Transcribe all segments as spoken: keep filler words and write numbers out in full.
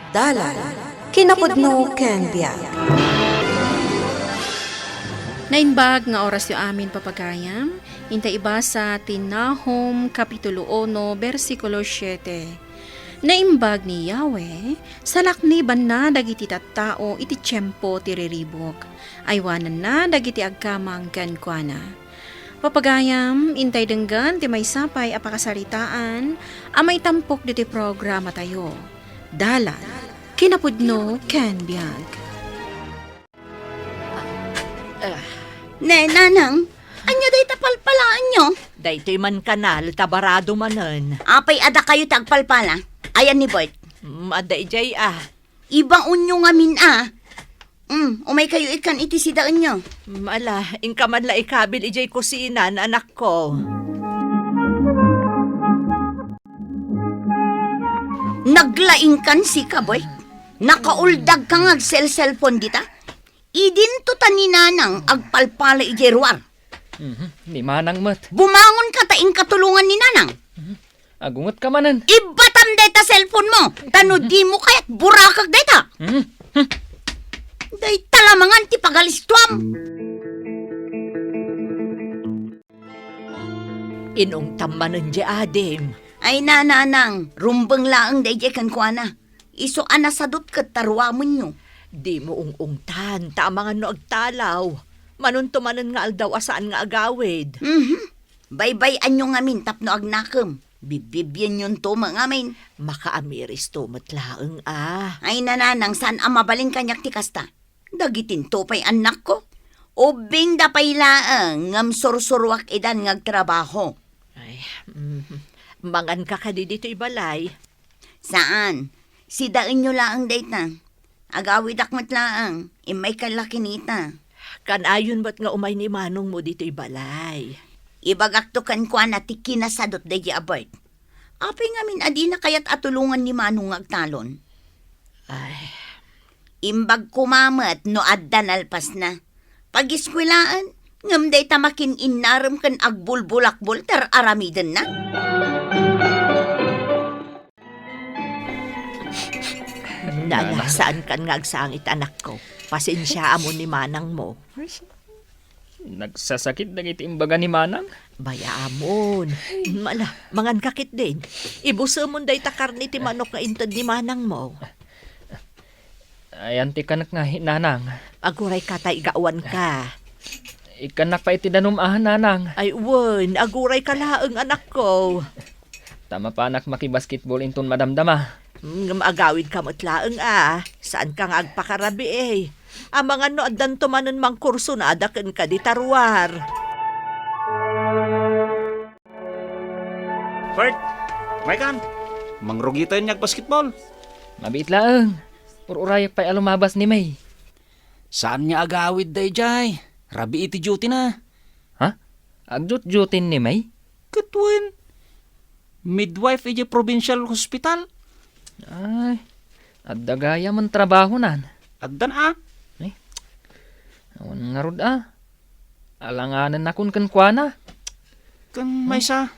Dalan, kinapudno ken biag. Naimbag nga orasyo amin, papagayam, intay ibasa ti Nahum Kapitulo uno, bersikulo siete. Naimbag ni Yahweh, salaknibanna dagiti tattao iti tiempo ti riribuk. Aywananna dagiti agkamang kenkuana. Papagayam, intay denggen ti maysa pay a pakasaritaan a maitampok ditoy programatayo. Dalan, kinapudno ken biag. Ah. Ne, Nanang, ania dayta palpalaenyo? Daytoy man kanal ta barado manen. Apay a dakayo ti agpalpala? Ayan ni Bert? Mm, adda idiay, ah. Ibaonyo ngamin, ah. Mm, umaykayo ikkan iti sidaenyo. Mm, ala, inka man la ikabil idiay kusina, anakko. Naglaingkan sika, Bert. Nakauldag ka nga agselselpon dita. Idinto ta ni Nanang agpalpala idiay ruar. Mhm, ni Manang met. Bumangon ka ta inka tulongan ni Nanang. Mhm. Agunget ka manen. Ibbatam dayta cellphone mo. Ta no di mo kayat, burakek dayta. Mhm. Hmm. Dayta lamangan ti pagalistuam. Inungtam manen di adim. Ay, Nanang, rumbeng laeng daydiay kenkuana. Isu a nasadut ket ta ruamenyo. Dimo ung-ungtan, ta amangan no agtalaw. Manunto manen nga aldaw a saan nga agawid. Mhm. Baybay-anyo ngamin tapno agnakem. Bibbibienyon to met ngamin. Makaamiristo met laeng a. Ay, Nanang, saan a mabalin kaniak ti kasta. Dagitinto pay annakko. Ubbingda pay laeng ngem sursuruak idan nga agtrabaho. Ay, mm, manganka kadi ditoy balay? Saan. Sidaenyo laeng dayta. Agawidak met laeng. Immayka la kinita. Kanayon met nga umay ni manongmo ditoy balay. Ibagakto kenkuana ti kinasadut daydi a Bert. Apay ngamin a dina kayat a tulongan ni Manong nga agtalon? Ay. Imbag koma met no adda nalpasna. Pagiskuelaen, ngem dayta makin-innarem ken agbulbulakbol ti ar-aramidenna. Nana, Nana. Saankan nga agsangit, anakko. Pasensiaamon ni manangmo. Nagsasakit dagiti imbaga ni Manang? Bayaamon. Mala, manganka ketdin. Ibusemon dayta karne ti manok nga inted ni manangmo. Ayan ti kanek nga, Nanang. Agurayka ta igawanka. Ikkannak pay iti danum a, Nanang. Ay, wen, agurayka laeng, anakko. Ta mapanak makibasketball inton madamdama. Ngem agawidka met laeng a, saanka nga agpakarabii. Amangan no addanto manen mangkursonada kenka dita ruar. Bert, umaykan. Mangrugitayon nga agbasketball. Mabiit laeng. Ur-urayak pay a lumabas ni May. Saan nga agawid daydiay? Rabii ti duty na. Ha? Agdut-duty ni May? Ket wen, midwife idiay provincial hospital. Ay, adda gayam a trabahonan. Addan a? Ay, awan ngarud a. Alanganennakon kenkuana. Ken maysa,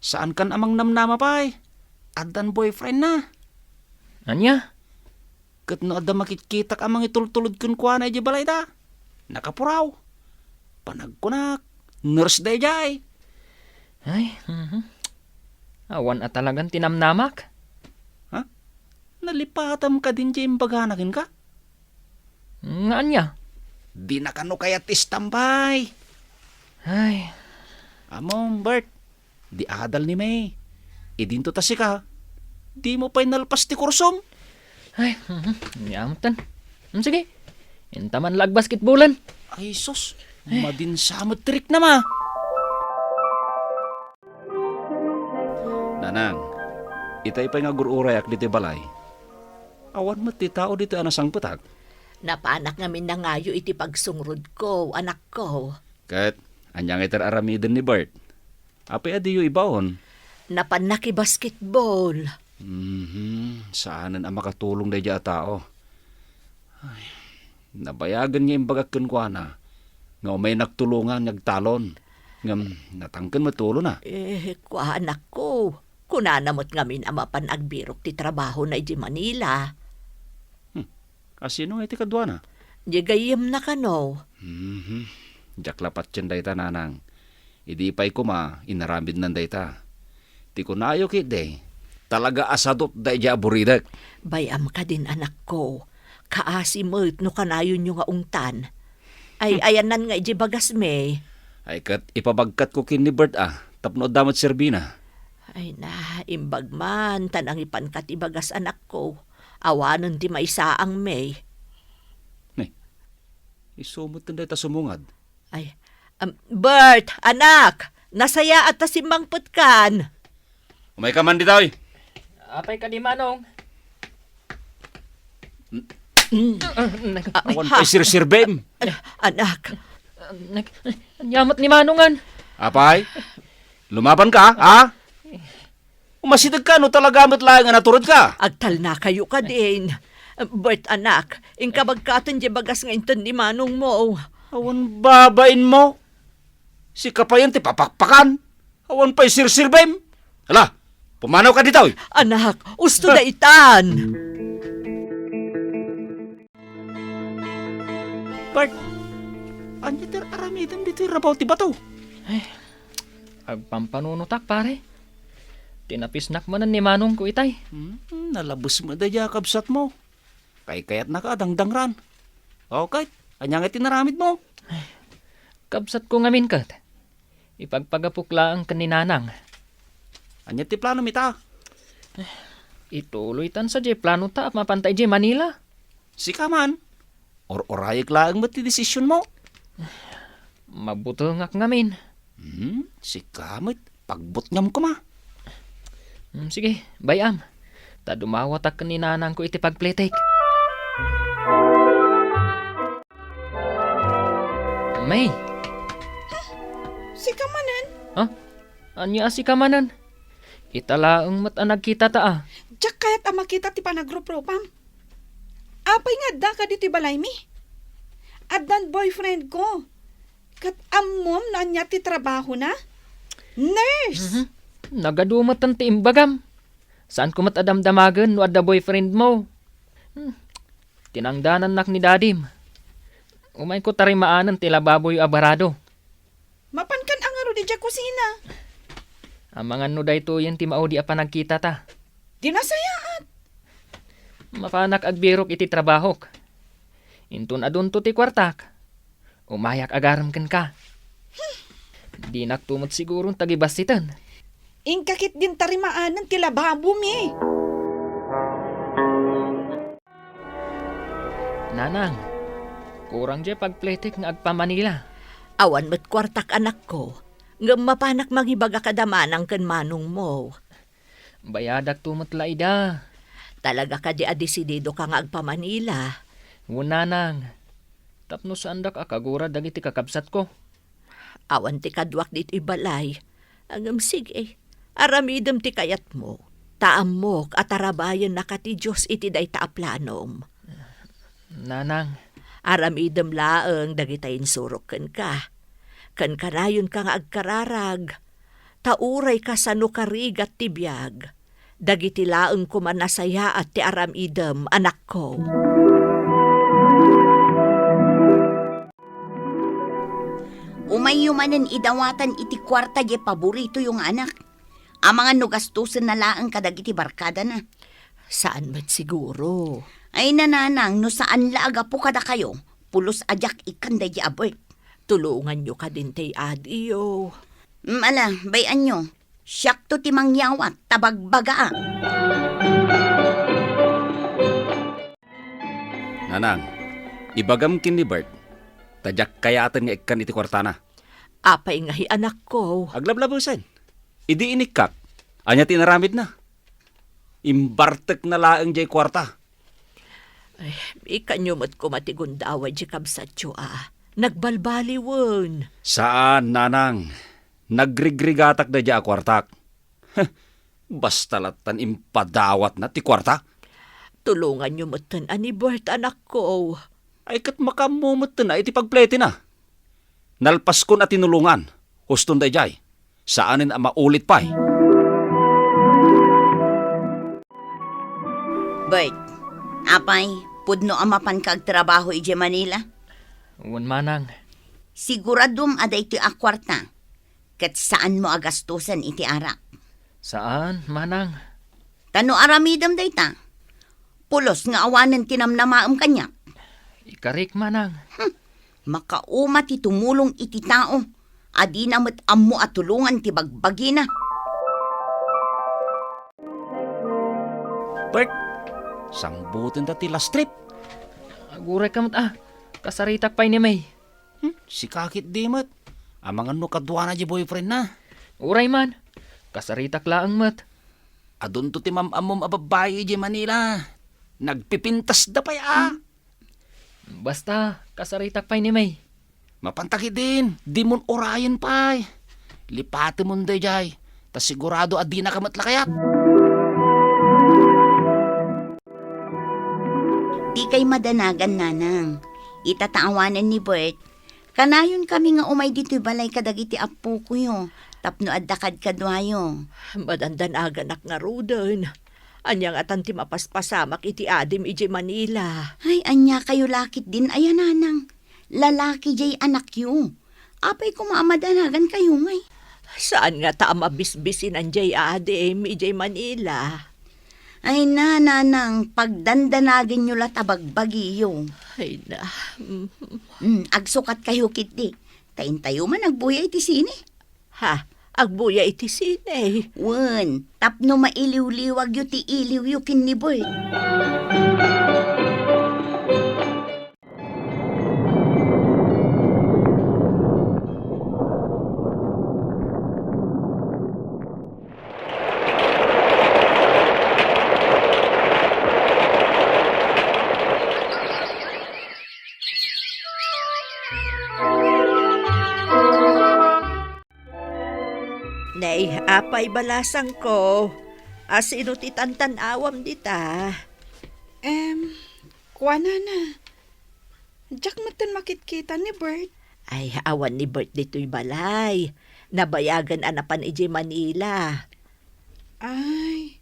saankan a mangnamnama pay. Addan boyfriend na. Ania? Ket no adda makitkitak a mangitultulod kenkuana idiay balayda, nakapuraw. Panagkunak, nurse daydiay. Ay, mhm. Awan a talagan ti namnamak. Ha? Nalipatam kadin diay imbagana kenka? Nga ania? Di na kano kayat ti standby. Ay. Ammom, Bert, di adal ni May. Idinto ta sika, dimo pay nalpas ti kursom. Ay, mhm, yamutan. Hmm, sige. Inta man la agbasketballan. Ay, sus. Eh. Madinsa met ti riknam a. Nanang, itay pay nga agur-urayak ditoy balay. Awan met ti tao ditoy a nasangpetak. Napanak ngamin nangayo iti pagsungrodko, anakko. Ket, ania nga iti ar-aramiden ni Bert? Apay a diyo ibaon? Napan nakibasketball. Mhm, saanen a makatulong daydiay a tao. Ay, nabayagen nga imbagak kenkuana nga umaynak tulongan nga agtalon. Ngem natangken met ti ulona. Eh, kuanakko, kunana met ngamin a mapan agbirok ti trabahona idiay Manila. A sino ngay ti kaduana? Di gayyemna kano? Mhm. Diak la patien dayta, nanang. Idi pay koma, inaramidnan dayta. Ti kunayo ketdi, talaga a sadot daydiay a buridek. Bay-am kadin, anakko. Kaasi met no kanayonyo nga ungtan. Ay, hmm, ayannan nga idiay bagasmi. Ay, ket ipabagkatko ken ni Bert a, tapno adda met serbina. Ay na, imbag man, ta nangipanka ti bagas, anakko. Awanen ti maisaangmi. Ni, isu met dayta sumungad. Ay, um, Bert, anak, nasayaat ta simmangpetkan. Umayka man ditoy. Apay kadi, Manong? Ah, nag- Ah, awan ay, pay ha. Sirsirbem. Anak. Nag-, ania met ni Manongan? Apay? Lumabanka, ha? Umasidegka no talaga met laeng a naturedka. Agtalnakayo kadin. Bert, anak, inkabagkaten diay bagas nga inted ni manongmo. Awan babainmo. Sika payen ti papakpakan. Awan pay sirsirbem. Hala, pumanawka ditoy. Anak, usto daytan. Bert, ania ti aramidem ditoy rabaw ti bato? Ay, agpampanunotak, pare. Tinapisnak manen ni manongko itay. Hmm, nalabes met daydiay a kabsatmo. Kaykayatnaka a dangdangran. O, ket, ania ngay ti inaramidmo? Kabsatko ngamin ket. Ipagpagapok laeng ken ni Nanang. Ania ti planom ita? Ituloytan sadiay planota a mapanta idiay Manila. Sika man, ur-urayek laeng met ti desisionmo. Mabutengak ngamin. Hmm, sika met, pagbutngam koma. Hmm, sige, bay-am. Ta dumawatak ken ni nanangko iti pagpletek. May. Sika manen? Ha? Ania a sika manen? Ita laeng met a nagkitata a. Diak kayat a makita ti panagruprupam. Apay nga addaka ditoy balaymi? Addan boyfriendko. Ket ammom no ania ti trabahona? Nurse! Mhm. Nagadu metten ti imbagam. Saanko met a damdamagen no adda boyfriendmo. Hmm. Tinangdanannak ni dadim. Umayko tarimaanen ti lababoyo a barado. Mapankan a ngarud idiay kusina. Amangan no daytoyen ti maudi a panagkitata. Di nasayaat. Mapanak agbirok iti trabahok. Inton adunto ti kuartak, umayak agarem kenka. Dinakto met siguron tagibassiten. Inka ketdin tarimaanen ti lababomi. Nanang, kurang diay pagpletek nga agpamanila. Awan met kuartak, anakko, ngem mapanak mangibaga kada manang ken manongmo. Bayadakto met la ida. Talaga kadi a desididoka nga agpamanila? Wen, nanang, tapno saandak a kagura dagiti kakabsatko. Awan ti kaduak ditoy balay. Ngem sige, aramidem ti kayatmo. Ta ammok a tarabayennaka ti Dios iti dayta a planom. Nanang. Aramidem laeng dagita insurok kenka. Ken kanayonka nga agkararag. Ta uray kasano karigat ti biag, dagiti laeng koma nasayaat ti aramidem, anakko. Umayyo manen idawatan iti kuarta diay paboritoyo nga anak. Amangan no gastosenna laeng kadagiti barkadana. Saan met siguro. Ay, nanang, no saan la a gapu kadakayo, pulos a diak ikkan daydiay a Bert. Tulonganyo kadin ti adiyo. Mm, ala, bay-anyo. Siakto ti mangyawat, ta bagbaga. Nanang, ibagam ken ni Bert, ta diak kayaten nga ikkan iti kuartana. Apay ngay, anakko? Aglablabesen. Idi inikkak, ania ti inaramidna? Imbartekna laeng diay kuarta. Ay, ikkanyo met koma ti gundaway diay kabsatyo a nagbalbaliwen. Saan, nanang. Nagrigrigatak daydiay a kuartak. Heh, basta lattan impadawatna ti kuarta. Tulonganyo metten a ni Bert, anakko. Ay, ket makaammo metten a iti pagpletina. Nalpaskon a tinulongan. Huston daydiay. Saanen a maulit pay. Bert, apay, Pudno a mapanka agtrabaho idiay Manila? Wen, manang. Siguraduem a daytoy a kuarta, ket saanmo a gastusen iti arak. Saan, manang. Ta no aramidem dayta, pulos nga awanen ti namnamaem kaniak. Ikarik, manang. Hmm, makauma ti tumulong iti tao a dina met ammo a tulongan ti bagbagina. Bert, sangbutenta ti last trip. Aguray ka met a. Kasaritak pay ni May. Hmm, sika ketdi met. Amangan no kaduana diay boyfriendna. Uray man. Kasaritak laeng met. Adunto ti mam-ammom a babbai idiay Manila. Nagpipintasda pay a. Basta, kasaritak pay ni May. Mapanta ketdin, dimon urayen pay. Lipatemon daydiay, ta sigurado a dinaka met lakayat. Dikay madanagan, nanang. Ita ta awanen ni Bert, kanayonkami nga umay ditoy balay kadagiti appokoyo tapno adda kadkaduayo. Madandanaganak ngaruden. Ania ngatan ti mapaspasamak iti adim idiay Manila? Ay, ania kayo lakit din aya, nanang? Lalaki jay anakyo. Apay koma a madanagan kayo ngay? Saan ngata a mabisbisinan jay adim idiay Manila? Ay na, nanang, pagdandanagenyo la ta bagbagiyo. Ay na. Mm. Mm, agsukat kayo, kitdi. Ta intayo man agbuya iti sine. Ha? Agbuya iti sine? Wen, tapno mailiwliwagyo ti iliwyo ken ni Bert. Nay, apay balasangko, asino ti tantan-awam dita? Em, kuanana, diak metten makitkita ni Bert. Ay, awan ni Bert ditoy balay. Nabayagan a napan idiay Manila. Ay,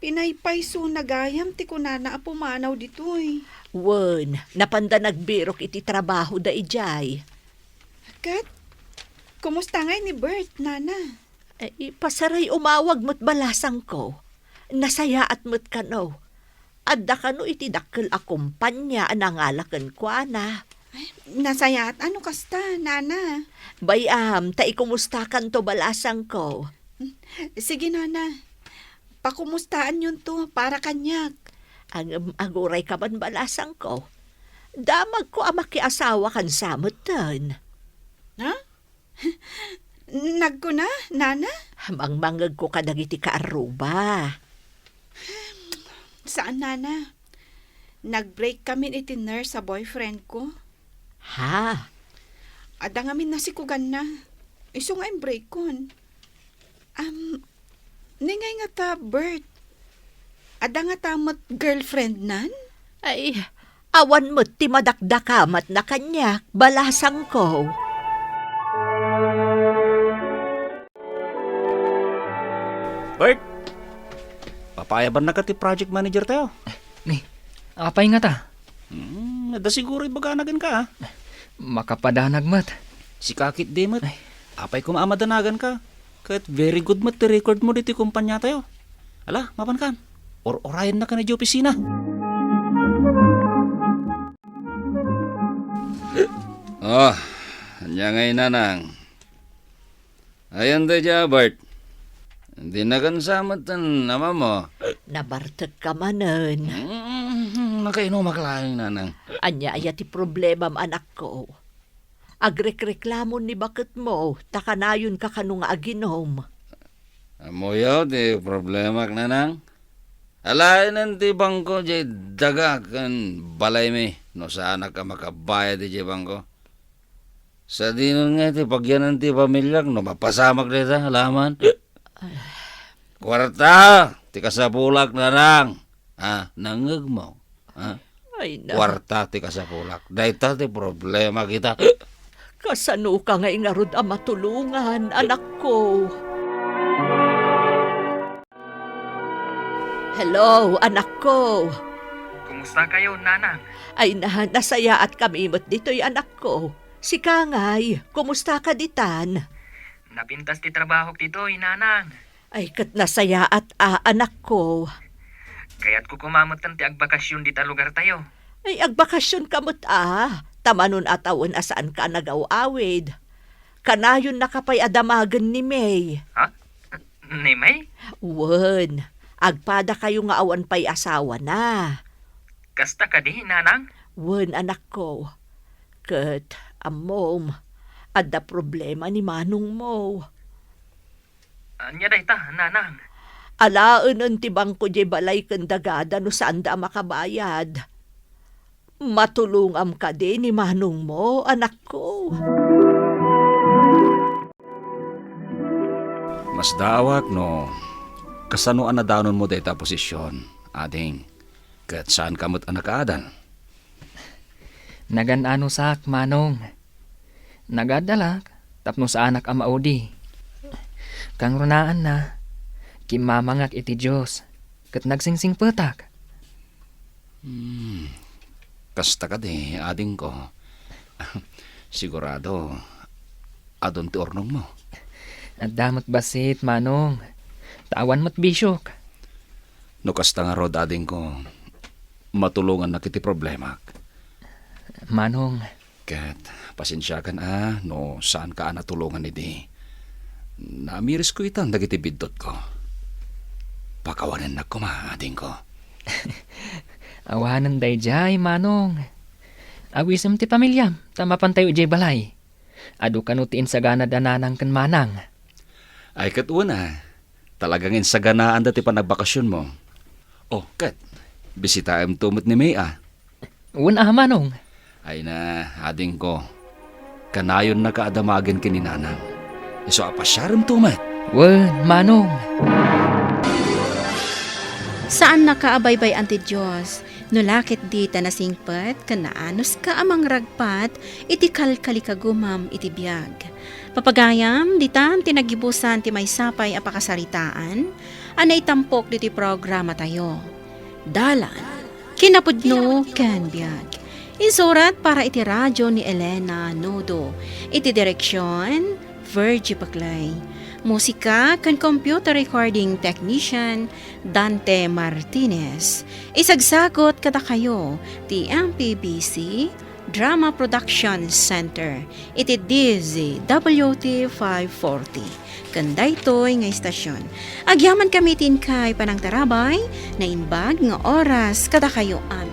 pinaypaysona gayam ti kunana a pumanaw ditoy. Wen, napanda nagbirok iti trabahoda idiay. Ket, kumusta ngay ni Bert, nana? Ay, pasaray umawag met balasangko. Nasayaat met kano. Adda kano iti dakkel a kumpanya a nangala kenkuana. Ay, nasayaat a no kasta, nana. Bay-am, ta ikumustakanto balasangko. Sige, nana. Pakumustaanyonto para kaniak. Ngem aguray ka man balasangko. Damagko a makiasawakansa metten. Ha? Nagkuna, nana? Mangmangegko kadagiti kaarruba. Saan, nana. Nag-break kamin iti nurse a boyfriend ko. Ha? Adda ngamin nasikuganna. Isu nga imbreakon. Am, ningay ngata, Bert? Adda ngata met girlfriendnan? Ay, awan met ti madakdakamatna kaniak, balasangko. Bert, papayabannaka ti project manager tayo. Ni, apay ngata? Hmm, adda siguro ibagana kenka, a. Makapadanag met. Sika ketdi met. Ay. Apay koma a madanaganka. Ket very good met ti record mo ditoy kumpanya tayo. Ala, mapankan. Or-orayennakan idiay opisina. Oh, ania ngay, nanang? Ayan daydiay, Bert. Dinagan sa met ti amamo. Nabartekka manen. Mm, nakainumak laeng, nanang. Ania aya ti problemam, anakko? Agrekreklamon ni baketmo, ta kanayonka kano nga aginom. Ammoyo ti problemak, nanang? Alaenen ti bangko jay daga ken balaymi no saanak a makabayad idiay bangko. Sadino ngay ti pagyanan ti pamiliak no mapasamak dayta, alaman? Kuarta ti kasapulak, nanang. Ah, nangngegmo? Ah? Ay, na. Kuarta ti kasapulak. Dayta ti problema kita. Kasanoka ngay ngarud a matulongan, anakko? Hello, anakko. Kumusta kayo, Nanang? Ay na, nasayaat kami met ditoy, anakko. Sika ngay, kumusta ka ditan? Napintas ti trabahok ditoy, Nanang. Ay, ket nasayaat a, anakko. Kayatko koma metten ti agbakasyon dita lugartayo. Ay, agbakasyon ka met a, ta manon a tawen a saan ka nagaw-awid. Kanayon na ka pay a damagen ni May. Ha? Ni May? Wen, agpada kayo nga awan pay asawana. Kasta kadi, Nanang? Wen, anakko. Ket, ammom, adda problema ni manongmo. Ania dayta, Nanang? Alaenen ti bangko diay balay ken dagada no saanda a makabayad. Matulongam kadi ni manongmo, anakko? Masdaawak no kasano a nadanonmo dayta a posisyon, ading, ket saanka met a nakaadal. Nagan-anusak, Manong. Nagaddalak tapno saanak a maudi. Kangrunaanna, kimmamangak iti Dios ket nagsingsingpetak. Hmm. Kasta kadi, adingko. Sigurado, adun ti urnongmo. Adda met bassit, Manong. Ta awan met bisiok. No kasta ngarud, adingko, matulongannak iti problemak. Manong. Ket, pasensiakan a no saanka a natulongan idi. Namirisko itan dagiti biddutko. Pakawanennak koma, adingko. Awanen daydiay, Manong. Awisem ti pamiliam, ta mapantayo idiay balay. Adu kano ti insaganada nanang ken manang? Ay, ket wen a, talaga nga insaganaanda ti panagbakasionmo. O, ket, bisitaemto met ni May a. Wen a, Manong. Ay na, adingko. Kanayonnaka a damagen ken ni nanang. Isu a pasiaremto met. Wen, Manong. Saannaka a baybay-an ti Dios, no la ketdi ta nasingpet ken naanuska a mangragpat iti kalkalikagumam iti biag. Papagayam, ditan ti naggibusan ti maysa pay a pakasaritaan a naitampok ditoy programatayo. Dalan, kinapudno ken biag. Insurat para iti radio ni Elena Nudo. Iti direksion, Virgie Paclay. Musika ken computer recording technician, Dante Martinez. Isagsagut kadakayo ti M P B C Drama Production Center iti D Z W T five forty. Ken daytoy nga istasyon, agyamankami ti inkay panangtarabay, naimbag nga oras kadakayo amin.